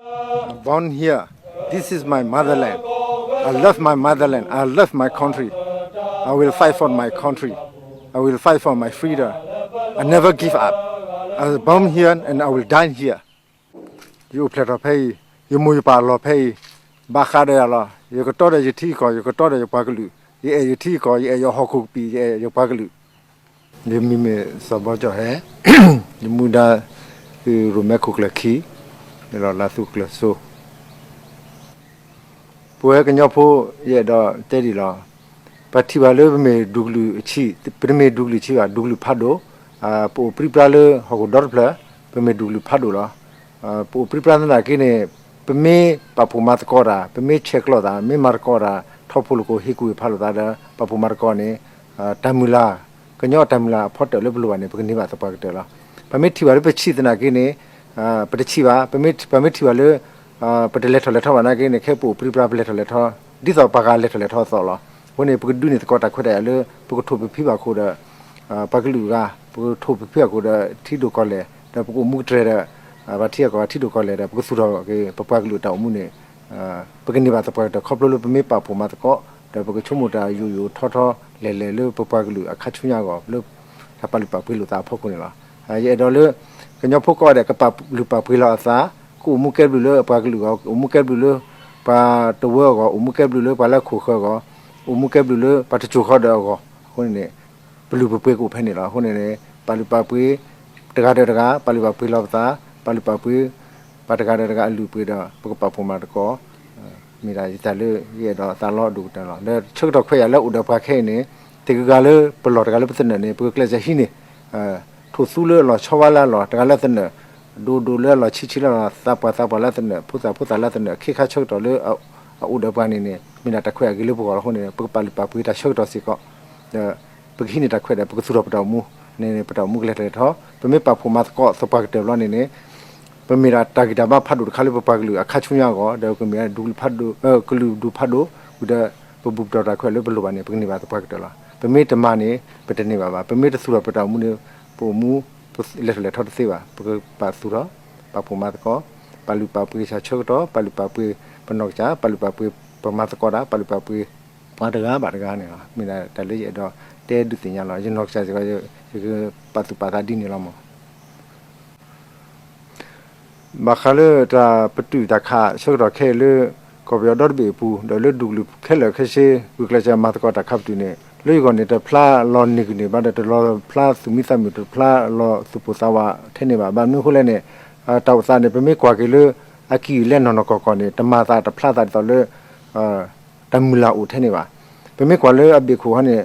I'm born here. This is my motherland. I love my motherland. I love my country. I will fight for my country. I will fight for my freedom. I never give up. I was born here and I will die here. ယအိၣ်ဖျဲၣ်ထီၣ်ဖဲအံၤ, ယမိၢ်ယပၢ်အလီၢ်ဖဲအံၤ, ဘၣ်ဃးဒီးယၤလီၤ. ယကတီဒီးယထံယကီၢ်, ယကတီဒီးယပှၤကလုာ်, ယအဲၣ်ယထံယကီၢ်, ယအဲၣ်ယဟီၣ်ခိၣ်ကပံာ်, ယအဲၣ်ယပှၤကလုာ်. ယမံၤမ့ၢ်စီၤဘီကၠီၣ်ဟဲ, ယမူဒါ သုးရိၣ်မဲခိၣ်ကျၢၢ်ခံ, လီၤလၢသုးခိၣ်ကျၢၢ်စိ ပဝဲကညီဖိ ယအဲၣ်ဒိးတဲဒ်အံၤလီၤ. ပထံၣ်ဘၣ်လၢပမ့ၢ်ဒူကလုာ်ဆံး, ပတမ့ၢ်ဒူကလုာ်ဆံးဘၣ်, ဒူကလုာ်ဖးဒိၣ်, ပအိၣ်ပြံပြါလၢဟီၣ်ခိၣ်ဒီတဖျၢၣ်, ပမ့ၢ်ဒူကလုာ်ဖးဒိၣ်လီၤ. ပအိၣ်ပြံပြါသနာ်က့န့ၣ် ပမ့ၢ်ပာ်ဖှိၣ်မၤသကိးတၢ်, ပမ့ၢ်ဆဲးကျိးသး, မ့ၢ်မၤသကိးတၢ်, ထီၣ်ဖိလိာ်ကိာ်ဟ့ၣ်ကူၣ်ဟ့ၣ်ဖးလိာ်သးဒီး ပာ်ဖှိၣ်မၤသကိးန့ၣ် တၢ်မုၢ်လၢ် ကညီတၢ်မုၢ်လၢ်အဖီတၢၣ်လၢပလိၣ်ဘၣ်န့ၣ် ပကန့ၢ်ဘၣ်သပှၢ်ကတၢၢ်လီၤ. ပမ့ၢ်ထံၣ်ဘၣ်လၢပဆံးသနာ်က့န့ၣ် ပတဆံးဘၣ်, ပမ့ၢ်ထံၣ်ဘၣ်လၢ ပတလဲၤထီၣ်လဲၤထီဘၣ်နာ်က့န့ၣ် ခဲပအိၣ်ပြံပြါပလဲၤထီၣ်လဲၤထီ, ဒ်သိးပှၤဂၤလဲၤထီၣ်လဲၤထီအသိးလီၤ. အဃိန့ၣ် ပကဒုးန့ၢ်သကိးတၢ်ခွဲးတၢ်ယာ်လၢ ပကထိၣ်ပဖံးဘၣ်ခိၣ်ဒီး ပှၤကလုာ်အဂၤ, ပကထိၣ်ပဖံးဘၣ်ခိၣ်ဒီးထံဒိၣ်ကီၢ်လဲၢ်, ဒီးပကအိၣ်မူကတြဲၤဒီး ပှၤထံဂၤကီၢ်ဂၤထံဒိၣ်ကီၢ်လဲၢ်ဒီး ပကသူၣ်ထီၣ်က့ၤ ပပှၤကလုာ်တၢ်အိၣ်မူန့ၣ် ပကန့ၢ်ဘၣ်သပှၢ်ကတၢၢ် ခီဖျိလၢပမ့ၢ်ပာ်ဖှိၣ်မၤသကိး ဒီးပကဆိကမိၣ်တၢ်ယိာ်ယိာ်ထီထီလဲၤလဲၤလၢပပှၤကလုာ်အခါဆူညါအဂီၢ် လၢတၢ်ပာ်လုၢ်ပာ်ပှ့ၤလိာ်သးအဖီခိၣ်န့ၣ်လီၤ. ယအဲၣ်ဒိးလၢ ကညီဖိကိးဂၤဒဲး ကပာ်လုၢ်ပာ်ပှ့ၤလီၤအသး, ကအိၣ်မူကဲဘျုးလၢပှၤကလုာ်အဂီၢ်, အိၣ်မူကဲဘျုးလၢပှၤတဝၢအဂီၢ်, အိၣ်မူကဲဘျုးလၢပှၤလၢခိၣ်ဃၢၤအဂီၢ်, အိၣ်မူကဲဘျုးလၢပှၤတစိၤဃီဒီးအဂီၢ်, အဃိန့ၣ်န့ၣ် ပလုၢ်ပပှ့ၤကအိၣ်ဖဲန့ၣ်လီၤ. အဃိန့ၣ်န့ၣ် ပာ်လုၢ်ပာ်ပှ့ၤ တဂၤဒီးတဂၤ ပာ်လုၢ်ပာ်ပှ့ၤလီၤပသး, ပာ်လုၢ်ပာ်ပှ့ၤ ပှၤတဂၤဒီးတဂၤအလုၢ်အပှ့ၤဒီး ပကပာ်ဖှိၣ်မၤသကိး မ့ၢ်ဒၣ်ယတၢ်လၢယအဲၣ်ဒိးသးလီအဒိၣ်ကတၢၢ်လီၤ. ဒီးဆၢကတီၢ်ခွဲးယာ်လၢအိၣ်ဒီးပှၤခဲအံၤန့ၣ် တဂၤဂၤလၢပလီၢ်တဂၤလၢပသနၢၣ်န့ၣ် ပကကျဲးစၢးဟံးန့ၢ် ထိၣ်သူလၢအလီၢ်ဆီဝါလၢအလီၢ် တဂၤလၢသနၢၣ်, ဒိၣ်ဒိၣ်လၢအလီၢ်ဆံးဆံးလၢအလီၢ် သးပှၢ်သးပှၢ်လၢသနၢၣ် ဖိသၣ်ဖိသၣ်လၢသနၢၣ် ခ့ခါဆၢကတီၢ်လၢ အအိၣ်ဒီးပှၤန့ၣ်န့ၣ် မ့ၢ်ဒၣ်တၢ်ခွဲးအဂ့ၤလၢပဂီၢ်လီၤ. အဃိန့ၣ် ပကပာ်လုၢ်ပာ်ပှ့ၤတၢ်ဆၢကတီၢ်စ့ၢ်ကီး ဒီး ပကဟံးန့ၢ်တၢ်ခွဲးဒီး ပကသူၣ်ထီၣ်ပတၢ်အိၣ်မူန့ၣ်န့ၣ် ပတၢ်အိၣ်မူကလဲၤထီၣ်လဲၤထီ, ပမ့ၢ်ပာ်ဖှိၣ်မၤသကိးသပှၢ်ကတၢၢ်ဘျီန့ၣ်န့ၣ် ပမ့ၢ်ဒၣ်တၢ်ဂံၢ်တၢ်ဘါဖးဒိၣ်တခါလၢပပှၤကလုာ်အခါဆူညါအဂီၢ် ဒီးကမ့ၢ်ဒူကလုာ်ဖးဒိၣ် ကလုာ်ဒူၣ်ဖးဒိၣ် ဝံၤဒီး ပဘူၣ်ပတီၢ်တၢ်ခွဲးလၢပလိၣ်ဘၣ်န့ၣ် ပကန့ၢ်ဘၣ်သပှၢ်ကတၢၢ်လီၤ. ပမ့ၢ်တမၤန့ၣ် ပတန့ၢ်ဘၣ်ဘၣ်. ပမ့ၢ်တသူၣ်ထီၣ်ပတၢ်အိၣ်မူန့ၣ် ပအိၣ်မူ ပလဲၤထီၣ်လဲၤထီတသ့ဘၣ်. ပကပာ်သူၣ်ထီၣ် ပာ်ဖှိၣ်မၤသကိး ပာ်လုၢ်ပာ်ပှ့ၤကစၢ်ဆၢကတီၢ် ပာ်လုၢ်ပာ်ပှ့ၤပနီၢ်ကစၢ် ပာ်လုၢ်ပာ်ပှ့ၤပမၤသကိးတၢ် ပာ်လုၢ်ပာ်ပှ့ၤ ပှၤတဂၤဘၣ်တဂၤန့ၣ်လီၤ. မ့ၢ်ဒၣ်တၢ်လၢယအဲၣ်ဒိးတဲဒုးသ့ၣ်ညါလီၤ. ယနီၢ်ကစၢ်စ့ၢ်ကီး ယကပာ်သူၣ်ပာ်သးဒ်န့ၣ်လီၤမး. ဘၣ်ဃးလၢတၢ်ပတုာ်တၢ်ခးဆၢကတီၢ်ခဲအံၤလၢ ကီၢ်ပယီၤဒီတဘ့ၣ်အပူၤ ဒီးလၢဒူကလုာ်ခဲလၢာ်ခဲဆ့ ဂုာ်ကျဲးစၢးမၤသကိးတၢ်ခးပတုာ်န့ၣ် လၢယဂီၢ်န့ၣ် တဖျါလီၤနံၤကန့ၢ်ဘၣ်ဒီး တလီၤဖျါသူၣ်မံသးမုာ် တဖျါလီၤသူၣ်ပိၢ်သးဝးထဲန့ၣ်ဘၣ်. ဘၣ်မနုၤအဃိလဲၣ်န့ၣ် တၢ်အိၣ်သးန့ၣ် ပမ့ၢ်ကွၢ်က့ၤလၢ အကံၢ်အလဲနီၢ်နီၢ်ကီၢ်ကီၢ်န့ၣ် တမၤသးတဖျါသးဒ်သိးလၢ တၢ်မုၢ်လၢ်အိၣ်ထဲန့ၣ်ဘၣ်. ပမ့ၢ်ကွၢ်လၢအဘ့ၣ်ခိၣ်ဟီန့ၣ်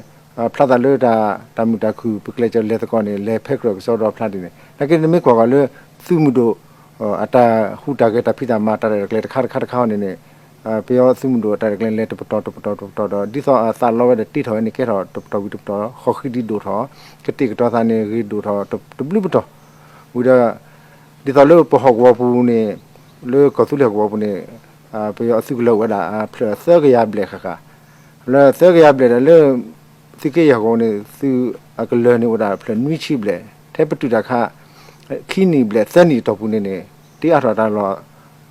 ဖျါသးလၢတၢ် တၢ်မုာ်တၢ်ခုၣ် ပကျဲးစၢးလဲၤသကိးန့ၣ် လဲၤဖဲကြၢးကစီဒီဖျါဒ်န့ၣ် နာ်က့နမ့ၢ်ကွၢ်ကွၢ်လၢ သုးမုၢ်ဒိၣ် အတၢ်ဟူးတၢ်ဂဲၤတၢ်ဖံးတၢ်မၤတၢ်ရဲၣ်တၢ်ကျဲၤတခါတခါတခါဟီန့ၣ်န့ၣ် ပယီၤသုးမုၢ်ဒိၣ်အတၢ်ရဲၣ်တၢ်ကျဲၤလဲၤတပတီၢ်တပတီၢ်တပတီၢ်ဒီး ဒ်သိးအသးလီဝဲဒီးတ့ထီၣ်ဝဲန့ၣ် ကဲထီၣ်တပတီၢ်ဝံၤတပတီၢ် ဃီၤဃံဒံးဒိၣ်ထီၣ် ကတ့ၢ်ကတီၤသးန့ၣ် ဂ့ၤဒိၣ်ထီၣ်တဘျုးပတီၢ် ဝံၤဒီး ဒ်သိးလၢပဟီၣ်ကဝီၤပူၤန့ၣ် လၢကီၢ်သူလ့ၤဟီၣ်ကဝီၤပူၤန့ၣ် ပယီၤအသုးကလၢၤအိၣ်ဝဲဒၣ် ဖျၢၣ်သၢကယၤဘျဲၣ်ဃၣ်ဃၣ် လၢသၢကယၤဘျဲၣ်ဒီးလၢ သုးက့ယဲၢ်ဟီၣ်ကဝီၤန့ၣ် သုးအကလၢၤန့ၣ်အိၣ်ဝဲဒၣ် ဖျၢၣ်နွံဆံဘျဲၣ် ထဲပတုာ်တၢ်ခး ခံနံၣ်ဘျဲၣ်သၢနံၣ်အတီၢ်ပူၤန့ၣ်န့ၣ် တ့အါထီၣ်တၢ်လီၢ်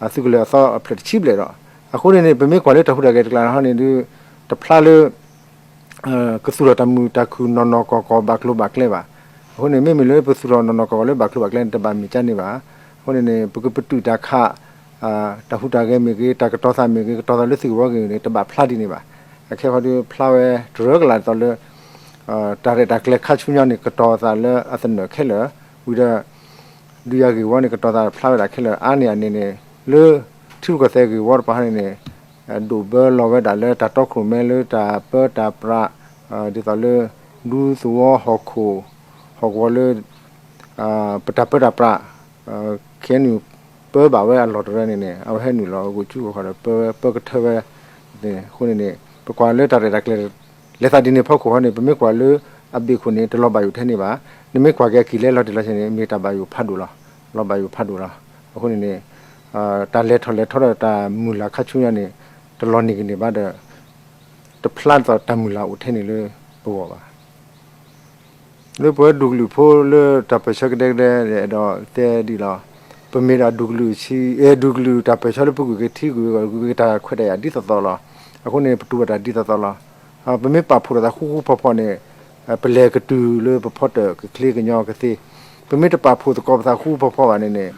အသုးကလၢၤအသီအဖျၢၣ်တဆံဘျဲၣ်ဒီး အဃိန့ၣ်န့ၣ် ပမ့ၢ်ကွၢ်လၢတၢ်ဟူးတၢ်ဂဲၤတကျါဟီန့ၣ်ဒီး တဖျါလၢ ကသူၣ်ထီၣ်တၢ်မုာ်တၢ်ခုၣ်နီၢ်နီၢ်ကီၢ်ကီၢ်ဘၣ်ကျိၤဘၣ်ကျဲဘၣ်. အဃိန့ၣ် မ့မ့ၢ်လၢပသူၣ်ထီၣ်နီၢ်နီၢ်ကီၢ်ကီၢ်လၢဘၣ်ကျိၤဘၣ်ကျဲန့ၣ် တဘၣ်မ့ၢ်ကၠါန့ၣ်ဘၣ်. အဃိန့ၣ်န့ၣ် ပကပတုာ်တၢ်ခး တၢ်ဟူးတၢ်ဂဲၤမ့ၢ်ဂ့ၤ တၢ်ကတီၤသးမ့ၢ်ဂ့ၤ ကတီၤသးလၢသုးကဝီၤဂ့ၤန့ၣ် တဘၣ်ဖျါဒ်န့ၣ်ဘၣ်. အခဲခီဒီးဖျါဝဲတရၢကလာ်ဒ်သိးလၢ တၢ်ရဲၣ်တၢ်ကျဲၤခါဆူညါန့ၣ် ကတီၤသးလၢအသနၢၣ်ခဲလၢာ် ဝံၤဒီး ဒုးယၤဂ့ၢ်ဝီန့ၣ် ကတီၤသးဖျါဝဲဒၣ်ခဲလၢာ် အါန့ၢ်အန့ၣ်န့ၣ် လၢထံရူၢ်ကီၢ်သဲးဂ့ၢ်ဝီတပၤန့ၣ်န့ၣ် ဒိၣ်ဘၢလီၤဝဲဒၣ်လၢတၢ်တီခိၣ်ရိၣ်မဲလၢတၢ်ပၢတၢ်ပြး ဒ်သိးလၢ ဒူသဝီဟီၣ်ခိၣ် ဟီၣ်ကဝီၤလၢ ပတၢ်ပၢတၢ်ပြး ခဲအံၤန့ၣ် ပၢဘၣ်ဝဲအလီၢ်တရၢန့ၣ်န့ၣ် အဝဲဟဲနုာ်လီၤဂိၢ်ကူဂိၢ်ခီၣ်ဒီး ပၢ ပၢကထၢဝဲ အဃိန့ၣ်န့ၣ် ပကွၢ်လၢတၢ်ရဲၣ်တၢ်ကျဲၤ လဲၤသးဒ်န့ၣ်ဖီခိၣ်ဟီန့ၣ် ပမ့ၢ်ကွၢ်လၢအဘ့ၣ်ခိၣ်န့ၣ် တလီၤဘၣ်ယိၣ်ထဲန့ၣ်ဘၣ်. နမ့ၢ်ကွၢ်က့ၤအကံၢ်လဲလီၤတံၢ်လီၤဆဲးန့ၣ် မ့ၢ်တၢ်ဘၣ်ယိၣ်ဖးဒိၣ်လီၤ. လီၤဘၣ်ယိၣ်ဖးဒိၣ်လီၤ. အဃိန့ၣ်န့ၣ် တၢ်လဲၤထီၣ်လဲၤထီဒီးတၢ်မုၢ်လၢ်ခါဆူညါန့ၣ် တလီၤနံၤကန့ၢ်ဘၣ်ဒီး တဖျါဒ်သိးတၢ်မုၢ်လၢ်အိၣ်ထဲန့ၣ်လၢပဂီၢ်ဘၣ်. လၢပဝဲဒူကလုာ်ဖိလၢတၢ်ပၢၢ်ဆၢကဒဲကဒဲ အဲၣ်ဒိးတဲဒ်လီၤ. ပမ့ၢ်ဒၣ်ဒူၣ်ကလုာ်ဆံ, အဲ ဒူၣ်ကလုာ်တၢ်ပၢၢ်ဆၢလၢပဂုာ်က့ၤထံဂုာ်ဂ့ၤကီၢ်ဂ့ၤ တၢ်ခွဲးတၢ်ယာ်ဒ်သိးသိးလီၤ. အဃိန့ၣ် ပတူၢ်ဘၣ်တၢ်ဒ်သိးသိးလီၤ. ပမ့ၢ်ပာ်ဖှိၣ်ထီၣ်သးဃူဃူဖိးဖိးန့ၣ် ပလဲၤကတုၤလၢပဖီတၢၣ်ကချ့ကညီကသ့. ပမ့ၢ်တပာ်ဖှိၣ်သကိးပသးဃူဃူဖိးဖိးဘၣ်န့ၣ်န့ၣ်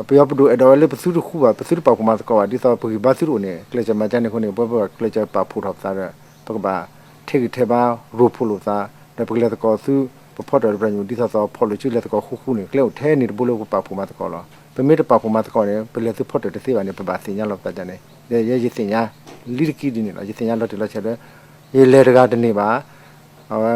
ပယီၤပဒိၣ်အဲၣ်ဒိးဝဲလၢပသုတဃူဘၣ်, ပသုတပာ်ဖှိၣ်မၤသကိးဘၣ်, ဒ်သိးပဂံၢ်ဘါသုတအိၣ်န့ၣ် ကျဲးစၢးမၤကန့ၣ်အဃိန့ၣ် ပဝဲပကျဲးစၢးပာ်ဖှိၣ်ထီၣ်ပသးဒီး ပကဘၣ်ထဲးဂံၢ်ထဲးဘါ ရိၢ်ဖှိၣ်လိာ်ပသး, ဒီးပကလဲၤသကိးသု ပဖီတၢၣ်တဖျၢၣ်ညါ ဒ်သိးသိး ဖီၣ်လိာ်စုလဲၤသကိးဃူဃူန့ၣ် ကျဲအိၣ်ထဲန့ၣ်တဘိလၢပကပာ်ဖှိၣ်မၤသကိးလီၤ. ပမ့ၢ်တပာ်ဖှိၣ်မၤသကိးန့ၣ် ပလဲၤသုဖီတၢၣ်တသ့ဘၣ်န့ၣ် ပဘၣ်သ့ၣ်ညါလီၤပသးန့ၣ်, ယဲယသ့ၣ်ညါ လံတကံဒ်န့ၣ်လီၤ. ယသ့ၣ်ညါလီၤတံၢ်လီၤဆဲးလၢ ယလဲၤတဂၤတန့ၢ်ဘၣ် အဝဲ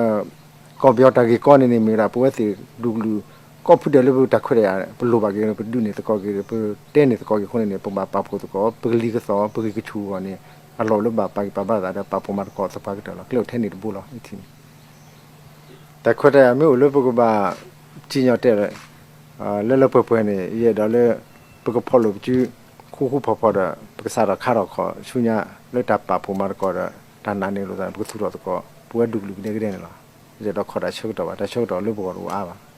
ကီၢ်ပယီၤတၢ်ဂ့ၢ်ကီန့ၣ်န့ၣ် မ့ၢ်ဝဲဒၣ် ပဝဲသ့ၣ်ဒူၣ်ကလုာ် ကိးဖုဒဲးလၢပတၢ်ခွဲးတၢ်ယာ် ပလိၣ်ဘၣ်က့ၤ ပဒုးန့ၢ်သကိးက့ၤ ပတဲန့ၢ်သကိးက့ၤအဃိန့ၣ်န့ၣ် ပကဘၣ်ပာ်ဖှိၣ်သကိး ပကလံၤကသီၣ် ပဂံၢ်ကဆူၣ်အဂီၢ်န့ၣ် အလီၢ်လၢဘၣ်ပာ်ဂံၢ်ပာ်ဘါသးဒီး ပာ်ဖှိၣ်မၤသကိးသပှၢ်ကတၢၢ်လီၤ. ကျဲအိၣ်ထဲန့ၣ်တဘိလီၤ. တၢ်ခွဲးတၢ်ယာ်မ့ၢ်အိၣ်လၢပကဘၣ်စံၣ်ညီၣ်တဲာ် လၢလၢပှဲၤပှဲၤန့ၣ် ယအဲၣ်ဒိးလၢ ပကဖီၣ်လိာ်ပစု ဃူဃူဖိးဖိးဒီး ပကစးထီၣ်ခါထီၣ်ခီၣ်ဆူညါ လၢတၢ်ပာ်ဖှိၣ်မၤသကိးဒီး တၢ်နာ်န့ၢ်လိာ်သးန့ၣ် ပကသူၣ်ထီၣ်သကိး ပဝဲဒူၣ်ကလုာ်ကဒဲကဒဲန့ၣ်လီၤ. ယအဲၣ်ဒိးခီၣ်တၢ်ဆၢကတီၢ်ဘၣ်, တၢ်ဆၢကတီၢ်လၢပဂီၢ်တအိၣ်အါဘၣ်.